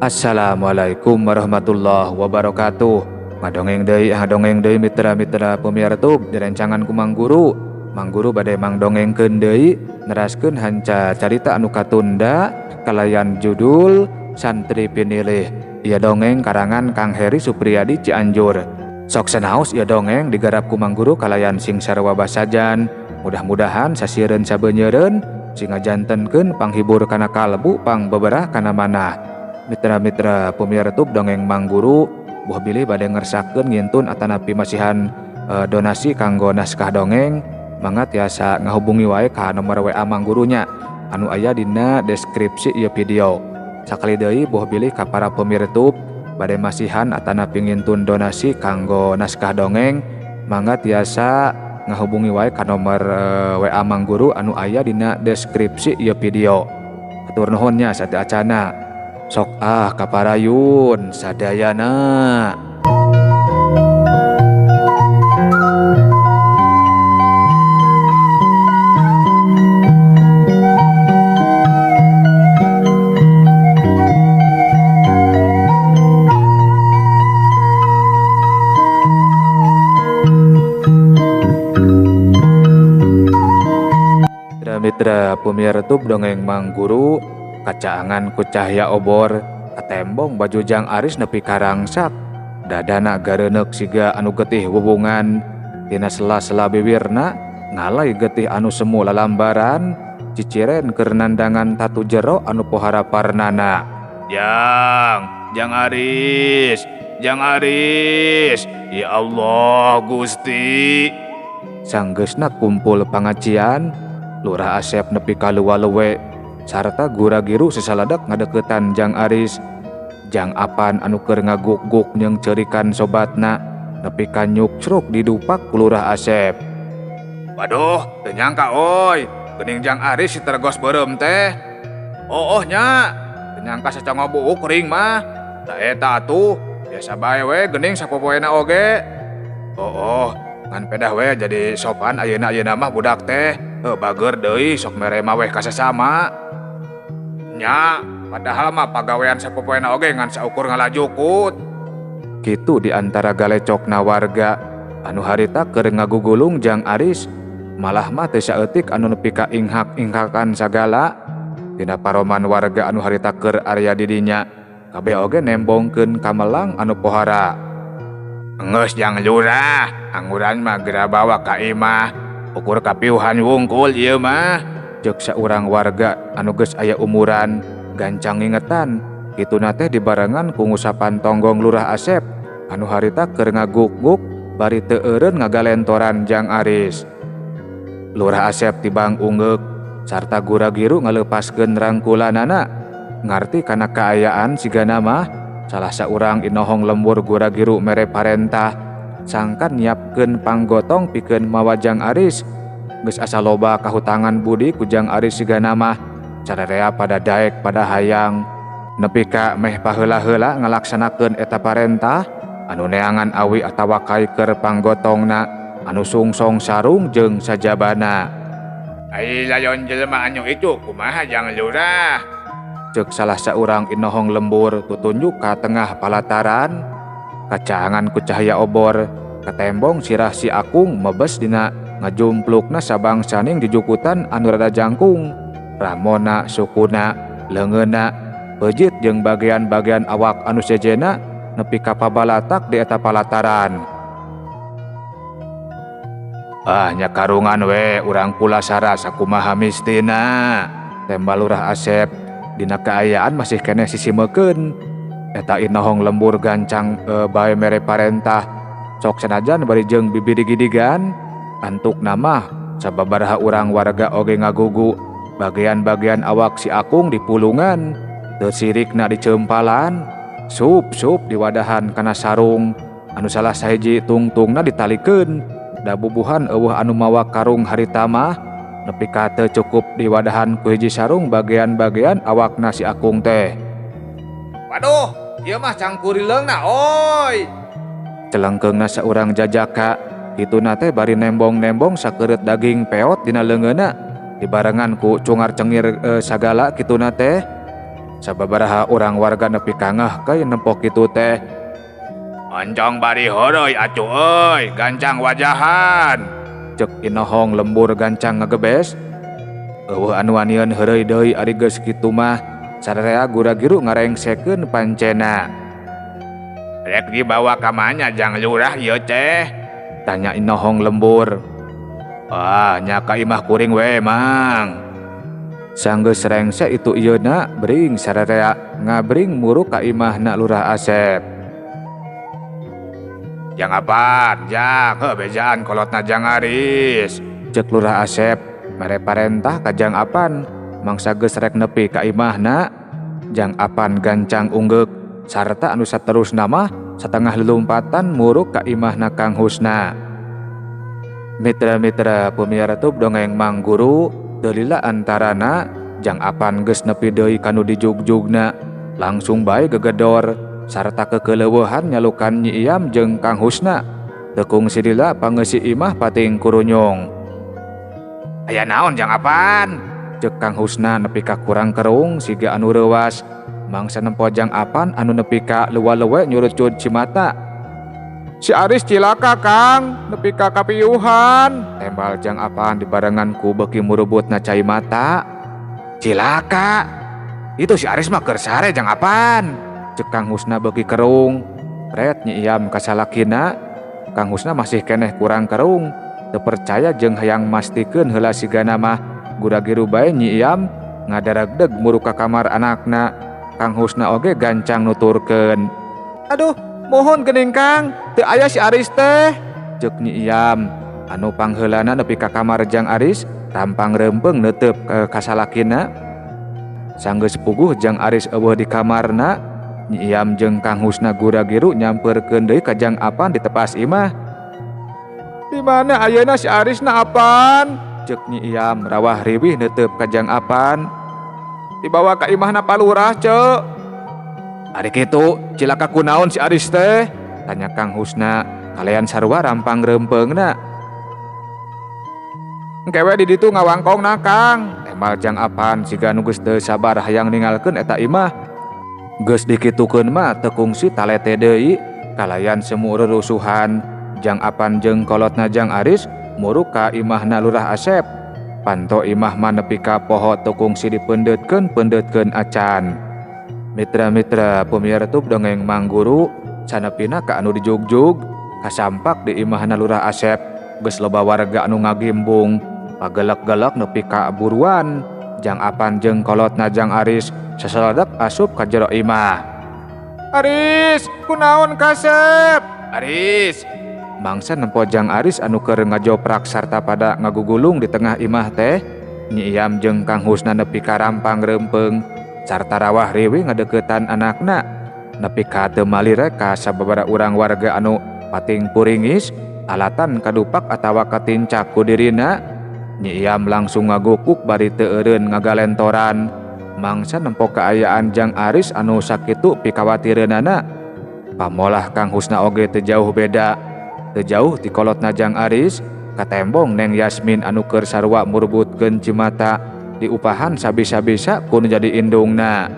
Assalamualaikum warahmatullahi wabarakatuh. Ngadongeng deui, ngadongeng deui mitra-mitra pemirsa direncangan ku Mang Guru. Mang Guru bade mangdongengkeun deui neraskeun hanca carita anu katunda kalayan judul Santri Pinilih. Ieu dongeng karangan Kang Heri Supriyadi Cianjur. Sok sanaos ieu dongeng digarap ku Mang Guru kalayan sing sarua basajan. Mudah-mudahan sasieureun sabeunyereun sing ngajantenkeun panghibur kana kalbu pangbeberah kana manah. Mitra-mitra pemirsa dongeng Mang Guru buah bilih bade ngersakeun ngintun atanapi masihan donasi kanggo naskah dongeng mangga tiasa ngahubungi wae ka nomor WA Mang Gurunya anu aya dina deskripsi ieu video. Sakali deui buah bilih ka para pemirsa bade masihan atanapi ngintun donasi kanggo naskah dongeng mangga tiasa ngahubungi wae ka nomor WA Mang Guru anu aya dina deskripsi ieu video. Hatur nuhun nya sateuacana. Sok ah kaparayun sadayana. Mitra pemirsa dongeng Mang Guru kacaangan ku cahya obor katembong baju Jang Aris nepi karangsak dadana gareuneuk siga anu getih wubungan tina sela-sela bibirna ngalai getih anu semu lalambaran ciciren keur nandangan tatu jero anu pohara parnana. Jang, Jang Aris, Jang Aris, ya Allah Gusti. Sanggeusna kumpul pangajian Lurah Asep nepi ka luwa-luwe sarta gura-giru sesaladak ngadeukeutan Jang Aris. Jang Apan anu keur ngaguk-guk jeung ceurikan sobatna nepi ka nyuksruk didupak ku Lurah Asep. Waduh, teu nyangka euy, geuning Jang Aris si tergos beureum teh. Oh, oh nya, teu nyangka sacongo buuk kering mah. Da eta atuh, biasa bae we geuning sapopoena oge. Oh, oh, ngan pedah we jadi sopan ayeuna-ayeuna mah budak teh. Bager deui sok mere maweh ka sasama. Nya, padahal mah pagawean sapopoena oge ngan saukur ngalajukut. Kitu di antara galecokna warga anu harita keur ngagugulung Jang Aris, malah mah teu saeutik anu nepi ka inghak-inghakan sagala. Dina paroman warga anu harita keur area di dinya, kabeh oge nembongkeun kamelang anu pohara. Enggeus Jang Lurah, angguran mah geura bawa ka imah. Ukur kapiuhan wungkul ieu mah. Ceuk saurang warga anu geus aya umuran gancang ngingetan kituna teh dibarengan ku ngusapan tonggong Lurah Asep anu harita keur ngaguk-guk bari teu eureun ngagalentoran Jang Aris. Lurah Asep tibang ungeuk sarta gura-giru ngaleupaskeun rangkulanana ngarti kana kaayaan sigana mah salah saurang inohong lembur gura-giru mere parentah sangkan nyiapkeun panggotong pikeun mawa Jang Aris. Geus asa loba kahutangan budi ku Jang Aris sigana mah cararea pada daek pada hayang nepi ka meh paheula-heula ngalaksanakeun eta parentah anu neangan awi atawa kai keur panggotongna anu sungsong sarung jeung sajabana. Ai layon jelema anu itu kumaha Jang Lurah? Ceuk salah saurang inohong lembur tutunjuk ka tengah palataran kacaangan ku cahaya obor katembong sirah si Akung mebes dina ngajumplukna sabangsaning jujukutan anu rada jangkung ramona sukuna leungeunna peujit jeung bagian-bagian awak anu sejena nepi ka pabalatak di eta palataran. Ah nya karungan we urang pulasara sakumaha mistina tembal Lurah Asep dina kaayaan masih keneh sisimekeun eta inohong lembur gancang bae mere parentah sok sanajan bari jeung bibidi-gidigan antuk nama sababaraha urang warga oge ngagugu bagian-bagian awak si Akung dipulungan teu sirikna dicempalan sup-sup diwadahan kana sarung anu salah sahiji tungtungna ditalikeun da bubuhan eueuh anu mawa karung harita mah nepi ka teu cukup diwadahan ku hiji sarung bagian-bagian awakna si Akung teh. Waduh, ieu mah cangkurileungna oi. Celengkeungna saurang jajaka kituna teh bari nembong-nembong sakeureut daging peot dina leungeunna dibarengan ku cungar-cengir sagala kituna teh. Sababaraha urang warga nepi ka ngeh kai nempo kitu teh. Oncong bari heureuy atuh euy, gancang wajahan. Cek Inohong lembur gancang ngagebes. Eueuh anu wanieun heureuy deui ari geus kitu mah, sararea gura-giru ngarengsekeun pancena. Rek dibawa ka mana jang lurah ieu teh? Tanya Inohong lembur. Ah, nya ka imah kuring we, Mang. Sanggeus rengse itu ieuna bring sararea ngabring muruk ka imahna Lurah Asep. Jang Apan, jang, heuh bejaan kolotna Jang Aris. Cek Lurah Asep mere parentah ka Jang Apan mangsa geus rek nepi ka imahna. Jang Apan gancang unggeuk sarta anu saterusna mah satengah lulumpatan muruk ka imahna Kang Husna. Mitra-mitra pamiarsa tub dongeng Mang Guru delila antarana Jang Apan geus nepi deui kanu dijugjugna langsung bae gegedor sarta kekeleuweuhan nyalukan Nyi Iyam jeung Kang Husna. Teu kungsi lila pangeusi imah pating kurunyung. Aya naon Jang Apan? Cek Kang Husna nepi ka kurang kerung siga anu reuwas. Mangsa nempo Jang Apan anu nepi ka lewa-lewe nyurucud cimata. Si Aris cilaka Kang, nepi ka kapiuhan. Tembal Jang Apan dibarengan ku beuki murubutna cai mata. Cilaka? Itu si Aris mah keur sare Jang Apan. Cek Kang Husna beuki kerung. Ret Nyi Iyam kasalakina. Kang Husna masih keneh kurang kerung. Teu percaya jeung hayang mastikeun heula sigana mah gura-giru bae Nyi Iyam ngadaregdeg muruk ka kamar anakna. Kang Husna oge gancang nuturkeun. Aduh, mohon geuning Kang, teu aya si Aris teh. Ceuk Nyi Iyam anu pangheulana nepi ka kamar Jang Aris rampang reumpeung neuteub ka salakina. Sanggeus puguh Jang Aris eueuh di kamarna, Nyi Iyam jeung Kang Husna gura-giru nyampeurkeun deui ka Jang Apan di tepas imah. Di mana ayeuna si Aris na Apan? Ceuk Nyi Iyam rawah riwih neuteub ka Jang Apan. Dibawa ka imahna Pak Lurah, Cek. Ari kitu, cilaka kunaon si Aris teh? Tanya Kang Husna, kalian sarua rampang reumpeungna. Engke we di ditu ngawangkongna, Kang. Tembal Jang Apan siga nu geus teu sabar hayang ningalkeun eta imah. Geus dikitukeun mah teu kungsi talete deui, kalayan semu rerusuhan. Jang Apan jeung kolotna Jang Aris muruk ka imahna Lurah Asep. Panto imah mah nepi ka poho teu kungsi dipeundeutkeun-peundeutkeun acan. Mitra-mitra pamiarsa tub dongeng Mang Guru sanepina ka anu dijugjug kasampak di imahna Lurah Asep geus loba warga anu ngagimbung pagelek-gelek nepi ka buruan. Jang Apan jeung kolotna Jang Aris sasaledek asup ka jero imah. Aris, kunaon kasep? Aris. Mangsa nempo Jang Aris anu keur ngajoprak sarta pada ngagugulung di tengah imah teh, Nyi Iyam jeung Kang Husna nepi ka rampang reumpeung sarta rawah riwih ngadeukeutan anakna. Nepi ka teu malire ka sababaraha urang warga anu pating puringis alatan kadupak atawa katincak ku dirina. Nyi Iyam langsung ngagukuk bari teu eureun ngagalentoran. Mangsa nempo kaayaan Jang Aris anu sakitu pikawatireunana. Pamolah Kang Husna oge teu jauh beda. Teu jauh ti kolotna Jang Aris, katembong Neng Yasmin anu keur sarua murbutkeun cimata diupahan sabisa-bisa ku nu jadi indungna.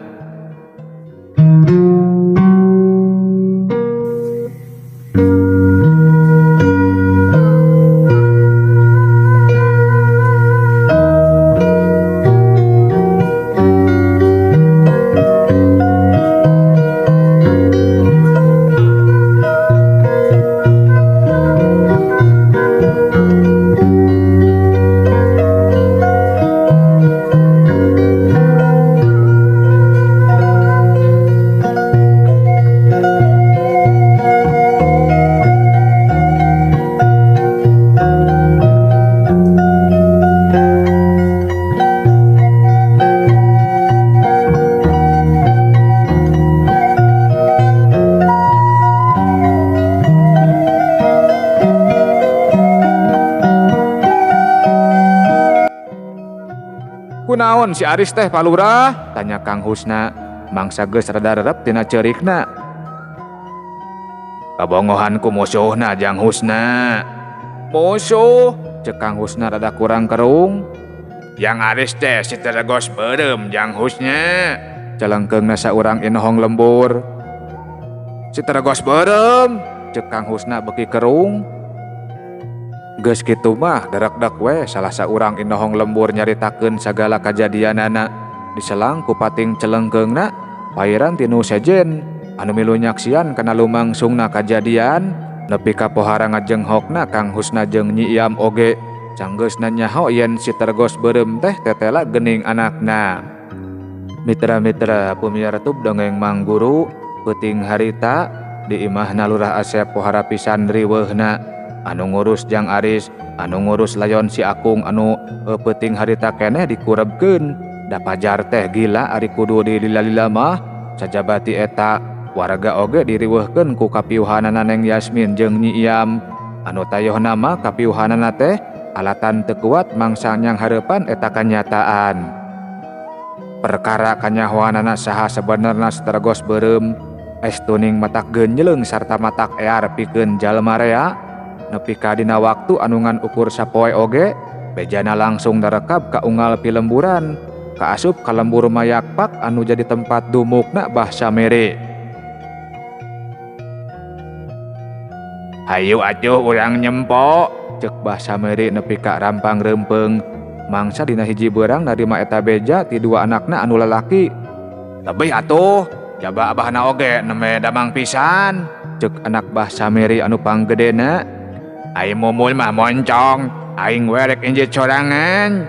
Kunaon si Aris teh Pak Lurah? Tanya Kang Husna. Mangsa geus rada rerep tina ceurikna. Kabongohan ku musuhna Jang Husna. Musuh? Cek Kang Husna rada kurang kerung. Jang Aris teh si teregos beureum Jang Husna. Celengkeungna saurang inohong lembur. Si Tergos beureum, ceuk Kang Husna beuki kerung. Geus kitu mah darekdek we salah saurang inohong lembur nyaritakeun sagala kajadianana diselang ku pating celengkeungna pairan ti nu sejen anu milu nyaksian kana lumangsungna kajadian nepi ka pohara ngajenghokna Kang Husna jeung Nyi Iam oge sanggeusna nyaho yen si Tergos beureum teh tetela geuning anakna. Mitra-mitra pumiar tub dongeng Mang Guru peuting harita di imahna Lurah Asep pohara pisan riweuhna anu ngurus Jang Aris anu ngurus layon si Akung anu peuting harita keneh dikurebkeun da pajar teh gila ari kudu dilila-lila mah sajabati eta warga oge diriweuhkeun ku kapiuhanana Neng Yasmin jeung Nyi Iam anu tayohna mah kapiuhanana teh alatan teu kuat mangsa nyang hareupan eta kanyataan. Perkara kanyahoanana saha sabenerna si Tergos beureum estuning matak geunjleung sarta matak ear pikeun jalma rea nepi ka dina waktu anu ngan ukur sapoe oge bejana langsung darekab ka unggal pilemburan kaasup ka lembur Mayakpak anu jadi tempat dumukna Bah Samiri. Hayu atuh urang nyempo ceuk Bah Samiri nepi ka rampang reumpeung mangsa dina hiji beurang narima eta beja ti dua anakna anu lalaki. Tebih atuh jaba abahna oge nembe damang pisan ceuk anak Bah Samiri anu panggedena. Ai mumul mah moncong aing we rek injit sorangan.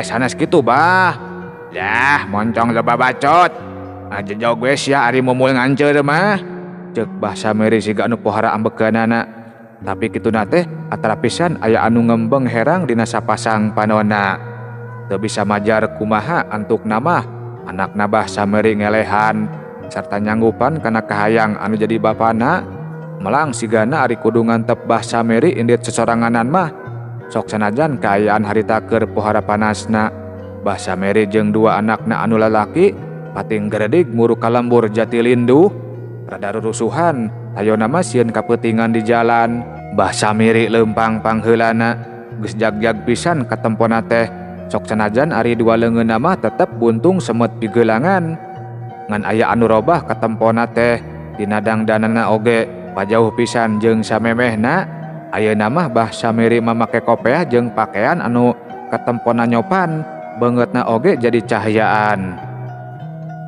Sanes kitu bah. Lah moncong loba bacot. Ajejog we sia ari mumul nganceur mah ceuk Bah Samiri siga anu pohara ambekeunana. Tapi kituna teh atara pisan aya anu ngembeng herang dina sapasang panona. Teu bisa majar kumaha antukna mah anakna Bah Samiri ngelehan sarta nyanggupan kana kahayang anu jadi bapana. Melang sigana ari kudu ngantep Bah Samiri indit sesoranganan mah. Sok sanajan kaayaan harita keur pohara panasna. Bah Samiri jeung dua anakna anu lalaki pating geredig muru ka lembur Jatilinduh. Rada rurusuhan tayona mah sieun kapeutingan di jalan. Bah Samiri leumpang pangheulana geus jagjag pisan katempona teh. Sok sanajan ari dua leungeunna mah tetep buntung semet pigelangan. Ngan aya anu robah katempona teh dina dangdanana oge pajauh pisan jeung samemehna. Ayeuna mah Bah Samiri mamake kopeah jeung pakaian anu katempona nyopan, beungeutna oge jadi cahyaan.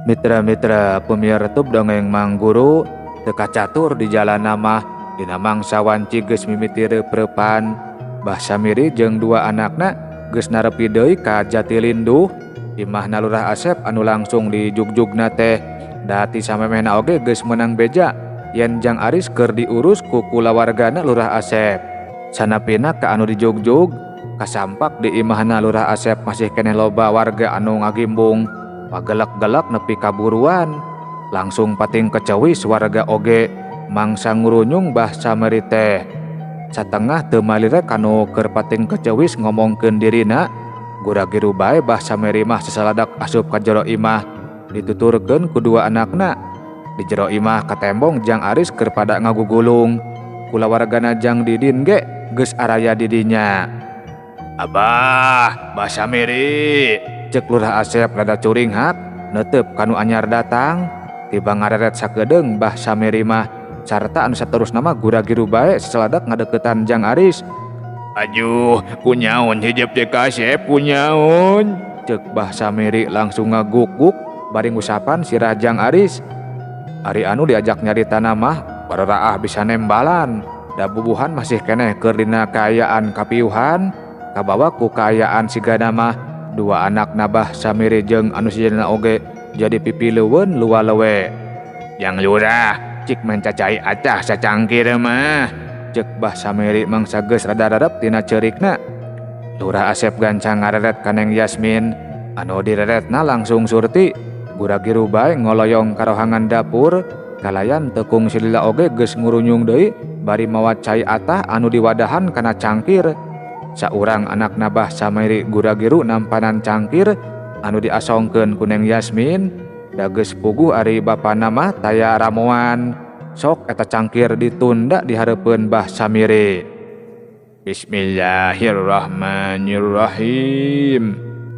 Mitra-mitra pemiar tub dongeng Mang Guru teu kacatur di jalan mah dina mangsa wanci geus mimiti reup-reupan. Bah Samiri jeung dua anakna geus narepi deui ka Jatilinduh imahna Lurah Asep anu langsung dijugjugna teh. Dati samemehna oge geus meunang beja yen Jang Aris keur diurus ku kulawargana Lurah Asep. Sanapina ka anu dijugjug kasampak di imahna Lurah Asep masih keneh loba warga anu ngagimbung pagelek-gelek nepi kaburuan. Langsung pating kecewis warga oge mangsa ngurunyung Bah Samiri teh. Satengah teu malire kanu keur pating kecewis ngomongkeun dirina, gura-giru bae Bah Samiri mah sasaladak asup ka jero imah dituturkeun ku dua anakna. Di jero imah katembong Jang Aris keur pada ngagugulung. Kulawargana Jang Didin ge geus araya di dinya. Abah, Bah Samiri, ceuk Lurah Asep rada curinghak neuteup kanu anyar datang. Tiba ngareret sakedeung Bah Samiri mah sarta anu saterusna mah gura-giru bae sasaladak ngadeukeutan Jang Aris. Ajuh, kunyaun hijep teh kasep kunyaun, ceuk Bah Samiri langsung ngaguk-guk bari ngusapan sirah Jang Aris. Ari anu diajak nyarita mah bararaah bisa nembalan, da bubuhan masih keneh keur dina kaayaan kapiuhan, kabawa ku kaayaan sigana mah dua anak Bah Samiri jeung anu sejenna oge jadi pipilueun luwalewe. Jang Lurah, cik mencacai acah sacangkir mah, ceuk Bah Samiri mangsa geus rada rarep tina ceurikna. Lurah Asep gancang ngareret ka Neng Yasmin, anu direretna langsung surti. Gura-giru bae ngoloyong karohangan dapur, kalayan tekung silila oge geus ngurunyung deui bari mawa cai atah anu diwadahan kana cangkir. Saurang anak Bah Samiri gura-giru nampanan cangkir anu diasongkeun ku Neng Yasmin, da geus puguh ari bapana mah taya ramoan. Sok eta cangkir ditunda di hareupeun Bah Samiri. Bismillahirrahmanirrahim.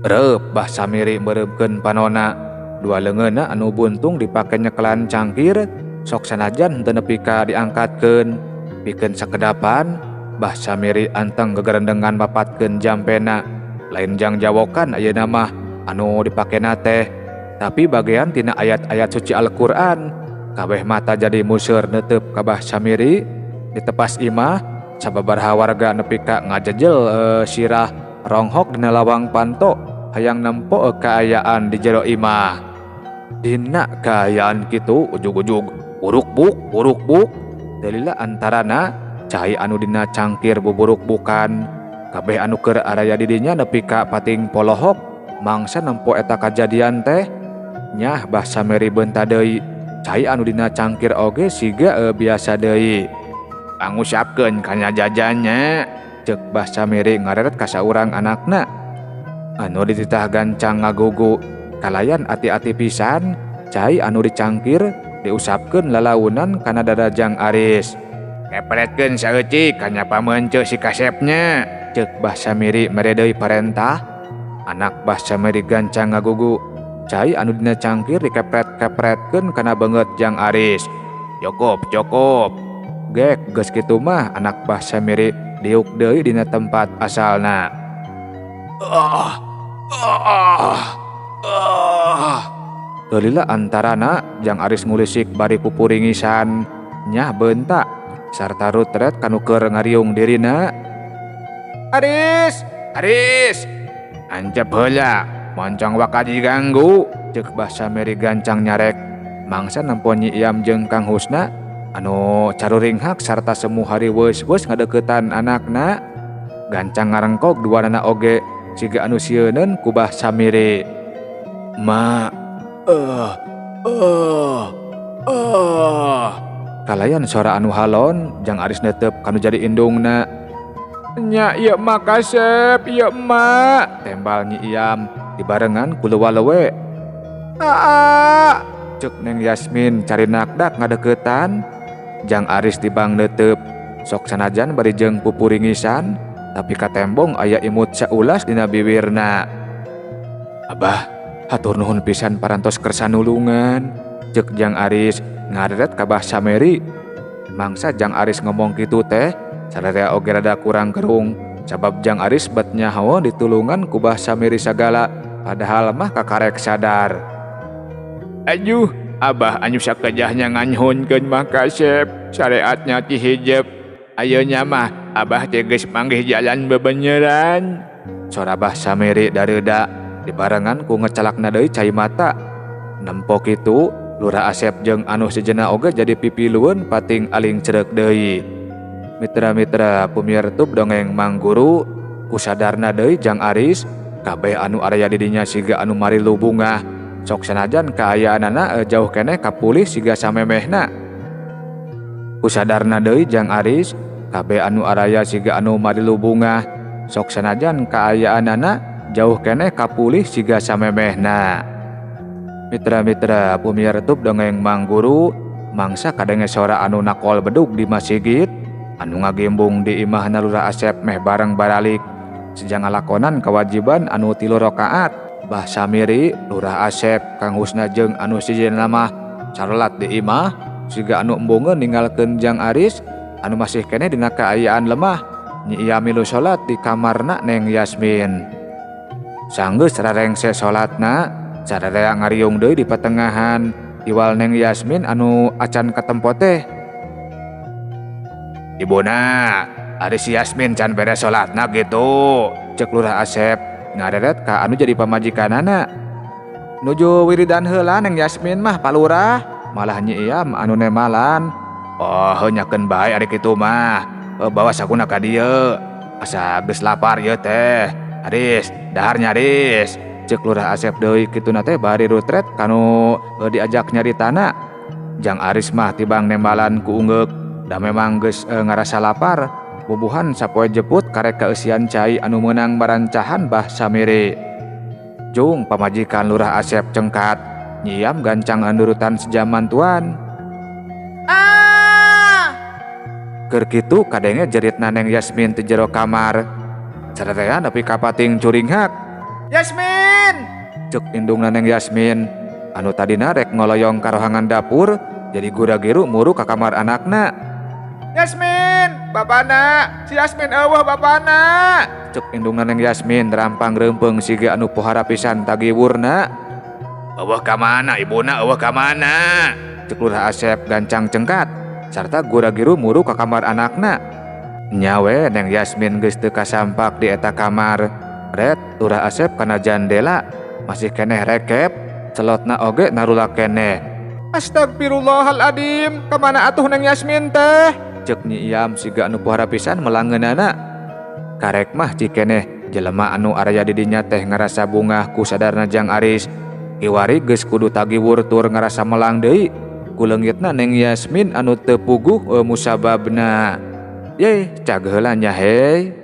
Reup Bah Samiri meureupkeun panona. Dua leungeunna anu buntung dipake nyekelan cangkir sok sanajan henteu nepi ka diangkatkeun. Pikeun sakedapan Bah Samiri anteng gegerendengan mapatkeun jampena. Lain jang jawokan ayeuna mah anu dipakena teh, tapi bagean tina ayat-ayat suci Al-Qur'an. Kabeh mata jadi museur neuteup ka Bah Samiri. Di tepas imah sababaraha warga nepi ka ngajejel sirah ronghok dina lawang panto hayang nempo kaayaan di jero imah. Dina kaayaan kitu ujug-ujug buruk-buk buruk-buk teu lila antarana cai anu dina cangkir buburuk-bukan. Kabeh anu keur araya di dinya nepi ka pating polohok mangsa nempo eta kajadian teh. Nyah Bah Samiri beunta deui, cai anu dina cangkir oge siga biasa deui. Pangusapkeun kana jajannya, ceuk Bah Samiri ngareret ka saurang anakna anu dititah gancang ngagugu. Kalayan ati-ati pisan cai anu dicangkir diusapkeun lalaunan kana dada Jang Aris. Kepretkeun saeutik kana pameunceu si kasepnya, ceuk Bah Samiri mere deui parentah. Anak Bah Samiri gancang ngagugu, cai anu dina cangkir dikepret-kepretkeun kana beungeut Jang Aris. Cukup, cukup. Gek geus kitu mah anak Bah Samiri diuk deui dina tempat asalna. Ah, ah, ah. Teu lila antarana Jang Aris ngulisik bari pupuringisan. Nyah beunta sarta rutret kanu keur ngariung dirina. Aris, Aris, ancep heula, moncong waka diganggu, ceuk Bah Samiri gancang nyarek. Mangsa nempo Nyi Iam jeung Kang Husna anu caruringhak sarta semu hariweus-weus ngadeuketan anakna. Gancang ngarengkog duanana oge siga anu sieuneun ku Bah Samiri. Ma, eh, eh, eh. Kalayan sora anu halon Jang Aris neuteup kanu jadi indungna. Nya ieu mah kasep, ieu emak, tembal Nyi Iam dibarengan ku lewa-lewe. Aa, ceuk Neng Yasmin carinakdak ngadeuketan. Jang Aris tibang neuteup, sok sanajan bari jeung pupuringisan, tapi katembong aya imut saulas dina biwirna. Abah, hatur nuhun pisan parantos kersa nulungan, ceuk Jang Aris ngareret ka Bah Samiri. Mangsa Jang Aris ngomong kitu teh, sararea oge rada kurang kerung, sabab Jang Aris bet nyaho ditulungan ku Bah Samiri sagala, padahal mah kakarek sadar. Aduh, abah anu sakejahnya nganyuhunkeun mah kasep, sareatnya ti hijep. Ayeuna mah abah teh geus manggih jalan bebeneran. Sora Bah Samiri dareuda dibarengan ku ngecalakna deui cai mata. Nempo kitu, Lurah Asep jeung anu sejenna oge jadi pipilueun pating aling cereuk deui. Mitra-mitra pumiartub dongeng Mang Guru, kusadarna deui Jang Aris, kabeh anu araya di dinya siga anu marilu bungah. Sok sanajan kaayaanana jauh keneh kapulih siga samemehna. Kusadarna deui Jang Aris, kabeh anu araya siga anu marilu bungah. Sok sanajan kaayaanana jauh keneh kapulih siga samemehna. Mitra-mitra pumiartub dongeng Mang Guru, mangsa kadenge sora anu nakol bedug di masigit, anu ngagimbung di imahna Lurah Asep meh bareng baralik. Seja ngalakonan kewajiban anu 3 rakaat. Bah Samiri, Lurah Asep, Kang Husna jeung anu sejenna mah sarolat di imah siga anu embungeun ninggalkeun Jang Aris anu masih keneh dina kaayaan lemah. Nyi Iam milu salat di kamarna Neng Yasmin. Sanggeus rarengse salatna, sararea ngariung deui di patengahan iwal Neng Yasmin anu acan katempo teh. Ibuna, ari si Yasmin can beres salatna gitu, ceuk Lurah Asep ngareret ka anu jadi pamajikanana. Nuju wiridan heula Neng Yasmin mah Pak Lurah, malah Nyi Iam anu nemalan. Oh, nyakeun bae ari kitu mah. Bawa sakuna ka dieu. Asa geus lapar ieu teh. Aris, dahar nyaris. Ceuk Lurah Asep deui kituna teh bari rutret kanu diajak nyaritana. Jang Aris mah tibang nembalan ku ungeuk, da memang geus ngarasa lapar. Bubuhan sapoe jeput karek kaeusian cai anu meunang barancahan Bah Samiri. Jung pamajikan Lurah Asep cengkat, Nyi Iam gancang nurutan sejaman tuan. Ah! Keur kitu kadenge jeritna Neng Yasmin ti jero kamar. Sararea nepi ka pating curinghak. Yasmin! Ceuk indungna Neng Yasmin. Anu tadina rek ngoloyong ka rohangan dapur jadi gura-giru muru ka kamar anakna. Yasmin, bapana, si Yasmin euweuh bapana. Cek indungna Neng Yasmin rampang reumpeng siga anu pohara pisan tagiwurna. Euweuh ka mana ibuna, euweuh ka mana? Cek Lurah Asep gancang cengkat sarta gura-giru muru ka kamar anakna. Nya we Neng Yasmin geus teu kasampak di eta kamar. Ret Lurah Asep kana jandela masih keneh rekep, celotna oge narulak keneh. Astagfirullahaladzim, kamana atuh Neng Yasmin teh? Cek Nyi Iam siga anu pohara pisan melangeunana. Karek mah cikeneh jelema anu araya di dinya teh ngarasa bungah ku sadarna Jang Aris. Kiwari geus kudu tagiwur tur ngarasa melang deui. Ku leungitna Neng Yasmin anu teu puguh musababna. Yeh, cag heula nya hei.